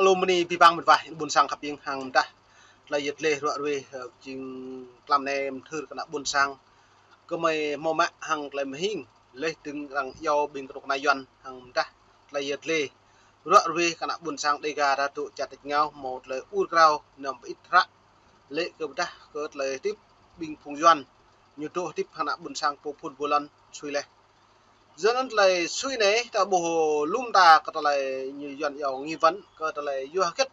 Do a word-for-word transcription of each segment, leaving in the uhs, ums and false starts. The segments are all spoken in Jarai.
Lŏm anai pơpă mơ̆n wah, ƀôn sang khăp ing hăng mơdah. Tơlơi yet lĕ ruă ruih, ơ, jing tlam ne mơthưr kơ ană ƀôn sang. Kơmơi hmâo mă hăng tơlơi mơhing, leh dơ̆ng arăng iâu ƀing kơnuk kơna Yuan hăng mơdah. Tơlơi yet lĕ ruă ruih kơ ană ƀôn sang Dêga ta tŭ čar tač rơngiao hmâo tơlơi ur krao năm pơ-ĭt hră. Lĕ kơ mơdah kơ tơlơi hơdip ƀing phung Yuan. Ñu dŏ hơdip hăng ană ƀôn sang pô phun pô lŏn sui leh. Yua anŭn tơlơi sui anai ta ƀuh lŏm ta kơ tơlơi ñu Yuan iâu nghi vấn kơ tơlơi yua hơget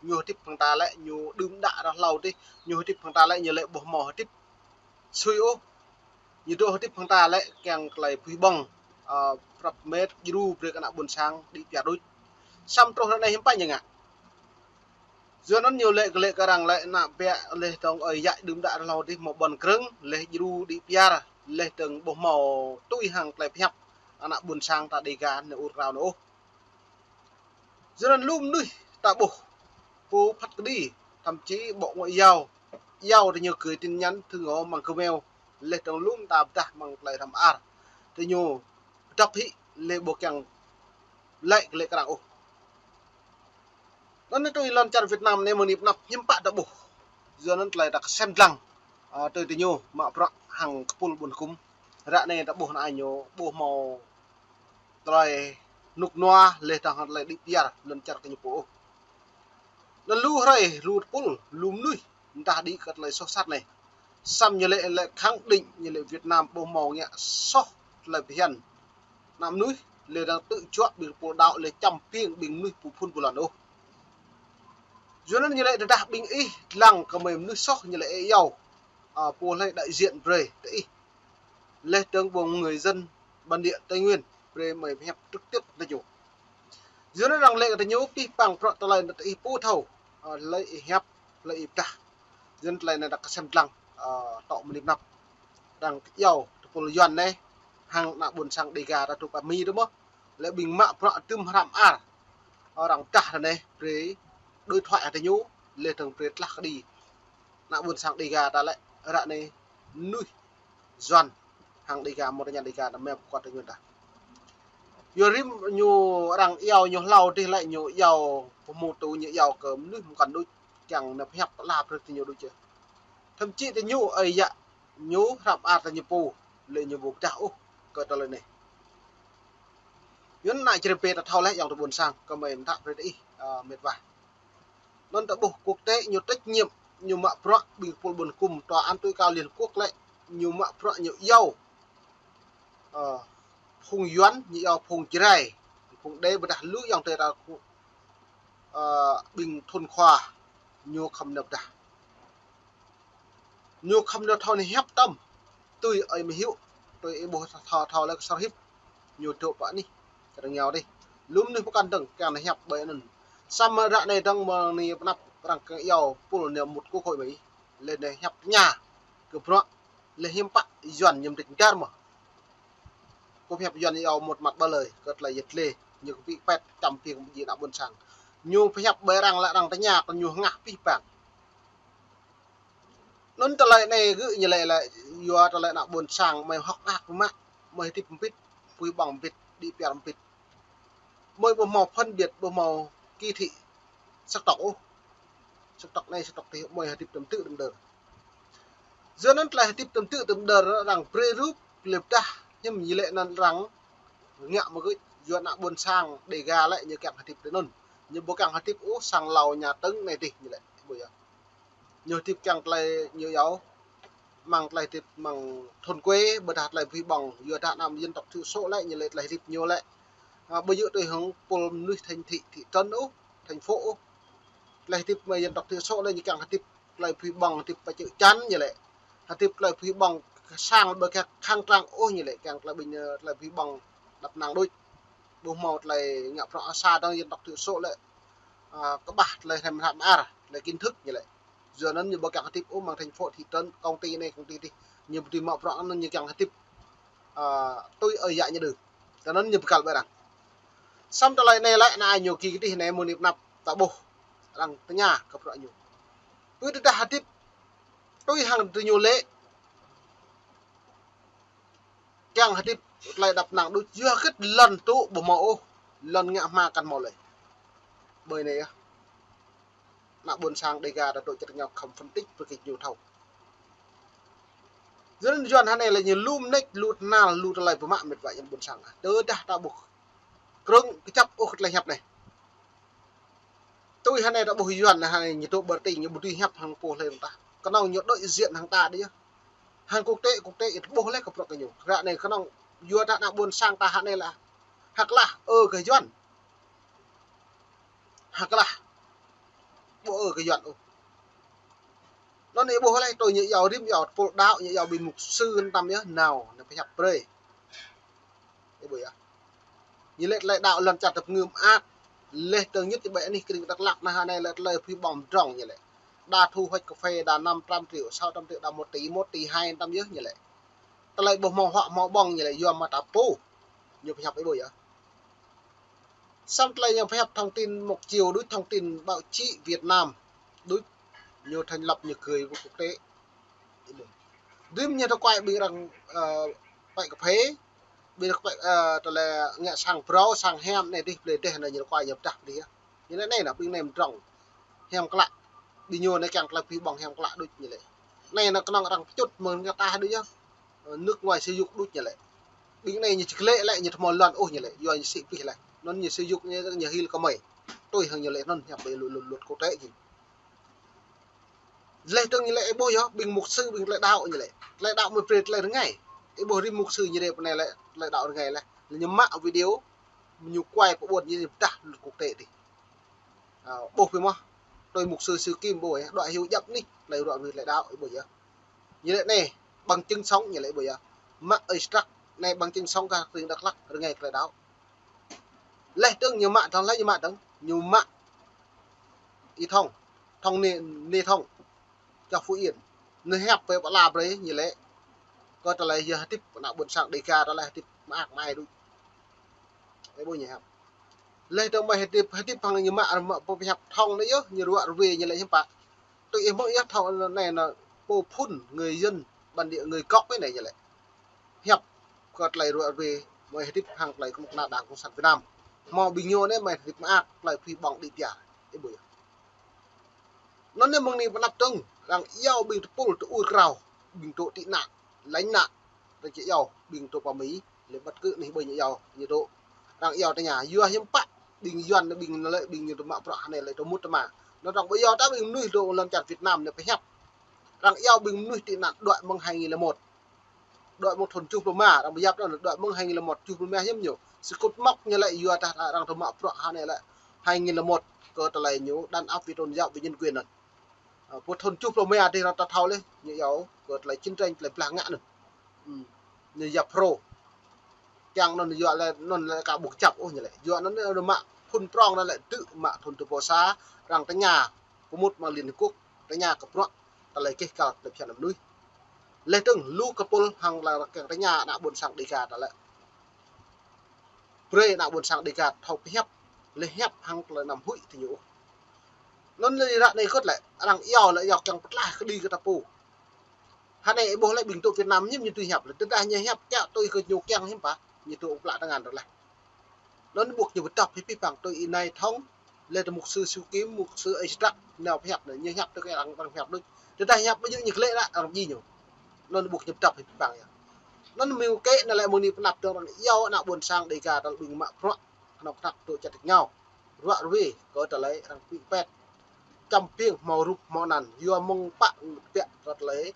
ñu hơdip hăng ta lĕ ñu đưm đă rơh hlâo adih, ñu hơdip hăng ta lĕ ñu lĕ ƀu hmâo hơdip sui ôh. Ñu dŏ hơdip hăng ta lĕ kiăng tơlơi bơwih ƀơ̆ng, ơ, prăp met djru brơi kơ ană ƀôn sang đĭ pơyơr đôč. Samơ̆ truh ră anai hiư̆m pă ñu ngă. Yua anŭn ñu lĕ kơ lĕ kơ arăng lĕ ană ƀiă leh dơ̆ng ơi yă đưm đă rơh hlâo adih hmâo ƀon krơ̆ng, leh djru đĭ pơyơr, leh dơ̆ng ƀu hmâo tui hăng tơlơi pơhiăp ană ƀôn sang ta Dêga anai ur krao anai ôh. Yua anŭn lu mơnuih ta ƀuh pô phat kơđi, thậm chí Bộ Ngoại giao, iâu tơ ñu gửi tin nhắn thư ngỏ mơ̆ng Gmail, leh dơ̆ng lŏm ta pơdah mơ̆ng tơlơi hrăm ar. Tơ ñu pơdŏp hĭ lĕ ƀu kiăng lĕ kơ lĕ kơ arăng ôh. Anŭn tui lŏn čar Việt Nam anai mơ̆ng anai pơ anăp hiư̆m pă ta ƀuh. Yua anŭn tơlơi ta kơsem dlăng, ơ, tui tơ ñu mă bruă hăng kơpul ƀun hơkŭm. Ră anai ta ƀuh anai ñu ƀu hmâo tơlơi rơnŭk rơnua leh dơ̆ng hăng tơlơi đĭ pơyơr lŏn čar kơ ñu pô ôh. Anŭn lu hrơi, lu tơpul, lu mơnuih mơdah đĭ kơ tơlơi soh sat anai. Samơ̆ ñu lĕ, lĕ khẳng định ñu lĕ Việt Nam ƀu hmâo ngă soh tơlơi phiăn ană mơnuih, leh dơ̆ng tơčuă ƀing pô đaŏ leh čăm ƀing, ƀing mơnuih pô phun pô lŏn ôh. Yua anŭn ñu lĕ tơdah ƀing ih lăng kơ mơi mơnuih soh ñu lĕ ih iâu, ơ, pô hlơi đại diện brơi tơ ih. Leh dơ̆ng ƀing người dân bản địa Tây Nguyên brơi mơi pơhiăp trực tiếp tơ ñu. Yua anŭn arăng lĕ kơ tơ ñu pih păng bruă tơlơi anŭn tơ ih ƀu thâo, ơ, hlơi ih hiăp, hlơi ih pơdah. Yua anŭn tơlơi anai ta kơsem dlăng, ơ, tŏ mơ̆ng anai pơ anăp. Arăng iâu tơpul Yuan anai hăng ană ƀôn sang Dêga ta tŭ pơ Mi tơ mơ̆. Lĕ ƀing mă bruă tơm hrăm ar. Arăng pơdah anai brơi đối thoại hăng tơ ñu, leh dơ̆ng brơi tlah kơđi. Ană ƀôn sang Dêga ta lĕ ră anai mơnuih Yuan hăng Dêga, mơ̆ tơña Dêga ta mơ̆ pơkŏt tơ ñu ta. Yua rĭm ñu arăng iâu ñu hlâo adih lĕ ñu iâu pơhmutu ñu iâu kơ mơnuih mơkŏn đôč kiăng nao pơhiăp pơala brơi tơ ñu đôč yơh. Thậm chí tơ ñu ơi yă ñu hrăm ar tơ ñu pô lĕ ñu ƀu pơdah ôh kơ tơlơi anai. Yua anŭn ană čơrơbê ta thâo leh yơh tơ ƀôn sang kơmơi mơtă brơi tơ ih, ơ, met wa. Anŭn ta ƀuh quốc tế ñu trách nhiệm, ñu mă bruă ƀing kơpul ƀun hơkŭm, Tòa án Tối Cao Liên Hợp Quốc lĕ ñu mă bruă ñu iâu, ơ, phung Yuan, ñu iâu phung Jrai, phung Đê ƀôdah lu yŏng tơ ta, ơ, ƀing thôn khua ñu khŏm nao pơdah. Ñu khŏm nao thâo anai hiăp tơm. Tui ơi mơ hiu, tui ih ƀuh thâo, thâo lĕ kơ sar hip. Ñu dŏ pơ anih, kơ rơngiao adih. Lu mơnuih pơkŏn dơ̆ng kiăng nao hiăp ƀơi anŭn. Samơ̆ ră anai dơ̆ng mơ̆ng anai pơ anăp arăng kiăng iâu pul anai mŭt quốc hội Mi. Lĕ anai hiăp tơña kơ bruă lĕ hiư̆m pă Yuan ñu mơdrĕč mơdar mơ̆. Kơ pơhiăp Yuan iâu một mặt ba lời, kơ tơlơi yet lĕ, ñu kơ pĭ pet čăm ƀing jing ană ƀôn sang. Ñu pơhiăp ƀơi arăng lĕ arăng tơña kơ ñu hơngah pih păng. Anŭn tơlơi anai gơ̆ ñu lĕ lĕ yua tơlơi ană ƀôn sang mơi hŏk đak mă, mơi hơdip mbĭt, bơwih ƀơ̆ng mbĭt, đĭ pơyơr mbĭt. Mơi ƀu hmâo phân biệt, ƀu hmâo kỳ thị sắc tộc ôh. Sắc tộc anai, sắc tộc adih, mơi hơdip tơm tư̆ tơm đơr. Yua anŭn tơlơi hơdip tơm tư̆ tơm đơr arăng brơi rup lĕ pơdah hiư̆m ñu lĕ anŭn arăng ngă mơ̆ gơ̆ yua ană ƀôn sang Dêga lĕ ñu kiăng hơdip tơ anŭn. Ñu ƀu kiăng hơdip ôh sang Lao Nhà Tấn anai adih ñu lĕ. Ƀu yơh. Ñu hơdip kiăng tơlơi ñu iâu mơ̆ng tơlơi hơdip mơ̆ng thôn quê, ƀôdah tơlơi bơwih ƀơ̆ng, yua dah anăm dân tộc thiểu số lĕ, ñu lĕ tơlơi hơdip ñu lĕ. Ơ, ƀu djơ̆ tui hăng pul mơnuih thành thị, thị trấn ôh, thành phố ôh. Tơlơi hơdip mơ̆ng dân tộc thiểu số lĕ ñu kiăng hơdip tơlơi bơwih ƀơ̆ng, hơdip pơ čư̆ čan ñu lĕ. Hơdip tơlơi bơwih ƀơ̆ng sang ƀơi khăng trang ôh ñu lĕ, kiăng tơlơi ƀing, ơ, tơlơi bơwih ƀơ̆ng đăp năng đôč. Ƀu hmâo tơlơi ngă bruă sa dơ̆ng dân tộc thiểu số lĕ. Ơ, kơƀah tơlơi hrăm hrăm ar, tơlơi kiến thức ñu lĕ. Yua anŭn ñu ƀu kiăng hơdip ôh mơ̆ng thành phố, thị trấn, công ty anai, công ty adih. Ñu ƀu dưi mă bruă anŭn ñu kiăng hơdip, ơ, tui ơi yă ñu đưm. Tơ anŭn ñu pơkăl ƀơi arăng. Samơ̆ tơlơi anai lĕ anai ñu ki kơdih anai mơ̆ng anai pơ anăp ta ƀuh arăng tơña kơ bruă ñu. Tui tơdah hơdip tui hăng tơ ñu lĕ kiăng hơdip tơlơi đăp năng đôč yua hơget lŏn tŭ ƀu hmâo ôh, lŏn ngă hma kăn hmâo lơi. Ƀơi anai yơh. ană ƀôn sang Đêga ta dŏ čăt rơngiao khŏm phân tích brơi kơ ñu thâo. Yua anŭn Yuan hơnai lĕ ñu lu mơneč, lu tơhnal, lu tơlơi pơmă mĕt wa yang ƀôn sang. Tơdah ta ƀuh krơ̆ng kơjăp ôh kơ tơlơi hiăp anai. Tui hơnai ta ƀuh Yuan hơnai ñu dŏ ƀơi tring ñu ƀu dưi hiăp hăng pô hlơi ta. Kơnơ̆ng ñu đối diện hăng ta đôč yơh. Hăng quốc tế, quốc tế ƀuh lĕ kơ prŏk kơ ñu. Ră anai kơnơ̆ng yua ta ană ƀôn sang ta hơnai lĕ hơklah ơ kơ Yuan. Hơklah. Ƀu ơ kơ Yuan ôh. Anŭn ih ƀuh lĕ tui ñu iâu rĭm iâu tơpul đaŏ ñu iâu ƀing mục sư tam yơh nao, nao pơhiăp brơi. Ih ƀuh yơh. Ñu lĕ tơlơi đaŏ lŏn čar ta pơngư̆ mơak. Leh tơng ñit ti ƀơi anih kring Dak Lak anai hơnai lĕ tơlơi phi ƀong mdrŏng ñu lĕ. Đa thu hoạch cà phê đa năm trăm triệu, sáu trăm triệu, đa một tỷ, một tỷ hai tam yơh ñu lĕ. Tơlơi ƀu hmâo huă hmâo ƀong ñu lĕ yua mă ta pô. Ñu pơhiăp ih ƀuh yơh. Samơ̆ tơlơi ñu pơhiăp thông tin một chiều đôč thông tin báo chí Việt Nam đôč ñu thành lập ñu gửi quốc tế. Đưm ñu tơ kuai ƀing arăng, ơ, pĕ kơphê, ƀing arăng pĕ, ơ, tơlơi ngă sang brâo, sang hiam anai dih, plei dih anai ñu tơ kuai ñu pơdah dih yơh. Ñu lĕ anai nă ƀing anai mdrŏng. Hiam klă. Ƀing ñu anai kiăng tơlơi phi ƀong hiam klă đôč ñu lĕ. Anai nă kơnơ̆ng arăng pơčut mơ̆ng kơ ta đôč yơh. Ơ, nước ngoài sử dụng đôč ñu lĕ. Ƀing anai ñu či glĕ lĕ ñu tơmâo lŏn ôh ñu lĕ. Yua ñu sĭ pih lĕ. Anŭn ñu sử dụng ñu, ñu hil kơ mơi. Tui hăng ñu lĕ anŭn hiăp ƀơi luật, luật quốc tế jing. Leh dơ̆ng ñu lĕ ih ƀuh yơh, ƀing mục sư, ƀing tơlơi đaŏ ñu lĕ. Tơlơi đaŏ mơi brơi tơlơi rơngai. Ih ƀuh rĭm mục sư ñu rai pơ anai lĕ, tơlơi đaŏ rơngai lĕ. Leh ñu mă video, ñu kuai pơƀuôn ñu pơdah luật quốc tế dih. Ơ, ƀuh pih mơ̆, tui mục sư Sư Kim ƀuh yơh, đuaĭ hyu djăp anih, tơlơi ruă ruê tơlơi đaŏ, ih ƀuh yơh. Ñu lĕ anai, bằng chứng sống ñu lĕ ih ƀuh yơh. Mă ơi Strak, anai bằng chứng sống kơ kring Dak Lak, rơngai tơlơi đaŏ. Leh dơ̆ng ñu mă thŏng leh ñu mă dơ̆ng, ñu mă Y Thông, Thông Ni, Ni Thông, čar Phú Yên. Ñu hiăp pơ pơala brơi ñu lĕ. Kơ tơlơi yơh hơdip ană ƀôn sang Đêga tơlơi hơdip mơak mơai đôč. Ih ƀuh ñu hiăp. Leh dơ̆ng mơi hơdip, hơdip hăng ñu mă, mă pơhiăp Thông anai yơh, ñu ruă ruê ñu lĕ hiư̆m pă. Tui ih hmư̆ yơh Thông anai nă pô phun người dân, bản địa người gốc anai ñu lĕ. Hiăp kơ tơlơi ruă ruê, mơi hơdip hăng tơlơi kơnuk kơna Đảng Cộng sản Việt Nam. Hmâo ƀing ñu anai mơi hơdip mơak, tơlơi phi ƀong đĭ pia. Ih ƀuh yơh. Anŭn anai mơ̆ng anai pơanăp dơ̆ng, arăng iâu ƀing tơpul tơ ur krao, ƀing dŏ tị nạn, lánh nạn, arăng či iâu ƀing dŏ pơ Mi, lĕ bất cứ anih ƀơi ñu iâu, ñu dŏ. Arăng iâu tơña, yua hiư̆m pă, ƀing Yuan anai ƀing anai lĕ, ƀing ñu tơ mă bruă anai lĕ tơ mŭt tơ ma. Anŭn arăng ƀu iâu ta ƀing mơnuih dŏ lŏn čar Việt Nam anai pơhiăp. Arăng iâu ƀing mơnuih tị nạn đuaĭ mơ̆ng hai nghìn lẻ một. Đuaĭ mơ̆ng thun tơjuh pluh rơma, arăng pơhiăp anŭn đuaĭ mơ̆ng hai nghìn lẻ một tơjuh pluh rơma hiư̆m ñu. Sơkŭt mơ̆ ñu lĕ yua ta arăng tơ mă bruă hơnai lĕ hai nghìn lẻ một kơ tơlơi ñu đàn áp vì tôn giáo vì nhân quyền anŭn. Ơ, pơ thun tơjuh pluh rơma dih arăng ta thâo leh, ñu iâu kơ tơlơi chiến tranh, tơlơi blah ngă anŭn. Ư, ñu yap pro. Kiăng anŭn yua lĕ, anŭn lĕ ka ƀuh kơjăp ôh ñu lĕ. Yua anŭn lĕ mă phun prŏng anŭn lĕ tơ mă thun tơjuh pluh sa, arăng tơña pơmŭt mơ̆ng Liên Hợp Quốc, tơña kơ bruă tơlơi keh kăl tơlơi phiăn mơnuih. Leh dơ̆ng lu kơpul hăng lĕ kiăng tơña ană ƀôn sang Đêga ta lĕ. Brơi ană ƀôn sang Đêga thâo pơhiăp, lĕ hiăp hăng tơlơi anăm huĭ tơ ñu ôh. Anŭn lĕ ră anai kơt lĕ, arăng iâu lĕ iâu kiăng pơtlaih kơđi kơ ta pô. Hơnai ih ƀuh lĕ ƀing dŏ Việt Nam ñu, ñu tui hiăp lĕ, tơdah ñu hiăp kiăng tui kơ ñu kiăng hiư̆m pă, ñu dŏ pơblah tơngan rơleh. Anŭn ƀuh ñu pơdŏp hĭ pih păng tui Y Nai Thông, lĕ tơ mục sư Sư Kim, mục sư Ơi Strak, nao pơhiăp anai, ñu hiăp tui kơ arăng, arăng pơhiăp đôč. Tơdah hiăp ƀu djơ̆ ñu glĕ đa, arăng djai ñu. Anŭn ƀuh ñu pơdŏp hĭ pih păng yơh. Anŭn mơ̆ng kơ anai lĕ mơ̆ng anai pơanăp dơ̆ng arăng iâu ană ƀôn sang Đêga ta ƀing mă bruă, kơnuk kơna dŏ čăt rơngiao. Ruă ruê, kơ tơlơi arăng pĭ pĕt. Čăm piêng hmâo rup hmâo anăn, yua mơ̆ng pă pơhiăp kơ tơlơi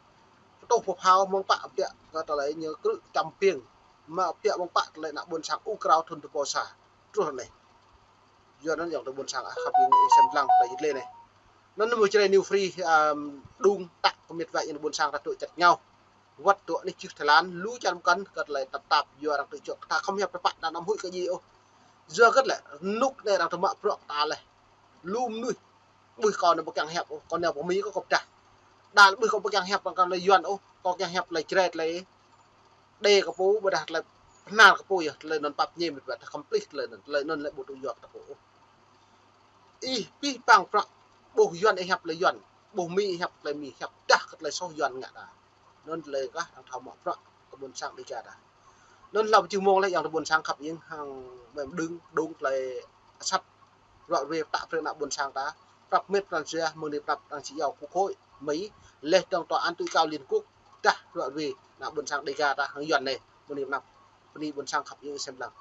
pơtuh pơphao, mơ̆ng pă pơhiăp kơ tơlơi ñu krư̆ čăm piêng. Mă pơhiăp mơ̆ng pă tơlơi ană ƀôn sang ur krao thun tơjuh pluh sa. Truh anai. Yua anŭn ayŏng adơi ƀôn sang ah, khăp ƀing ih sem lăng tơlơi jĭt lĕ anai. Anŭn mơ̆ Jrai New Free, ưm, đung tăk kơ mĕt wa ayŏng adơi ƀôn sang ta dŏ čăt rơngiao. Wơ̆t dŏ anih čư̆ Thái Lan, lu čar mơkăn kơ tơlơi tơpă tap, yua arăng tơčŏk ta khŏm hiăp tơpă, ta anăm huĭ kơ jih ôh. Yua kơ lĕ, rơnŭk anai arăng tơ mă bruă ta leh. Lu mơnuih, ƀuh kâo anai ƀu kiăng hiăp ôh, kâo nao pơ Mi kâo, kâo pơdah. Đa ƀuh kâo ƀu kiăng hiăp, kâo anai Yuan ôh, kâo kiăng hiăp tơlơi Jrai tơlơi Đê kơ pô, ƀôdah tơlơi pơhnal kơ pô yơh, tơlơi anŭn pap ñe mĕt wa ta khŏm pơplih tơlơi anŭn, tơlơi anŭn lĕ ƀu dŏ yua kơ ta pô ôh. Ih pih păng prăk, ƀuh Yuan ih hiăp tơlơi Yuan, ƀuh Mi ih hiăp tơlơi Mi, hiăp pơdah kơ tơlơi soh Yuan ngă ta. Anŭn tơlơi kah arăng thâo mă prăk kơ ƀôn sang Đêga ta. Anŭn hlâo pơčih mông leh ayŏng adơi ƀôn sang khăp ƀing hăng mơ̆ng đung, đung tơlơi asăt ruă ruê pơtă brơi ană ƀôn sang ta. prăp mĕt pran jua, mơ̆ng anai prăp đang či iâu Quốc hội Mỹ, laih dơ̆ng tòa án tối cao Liên Quốc, dah ruă rui, ană ƀôn sang Đêga ta hăng Yuan anai, mơ̆ng anai prăp, bơni ƀôn sang khăp yơng sem lăng.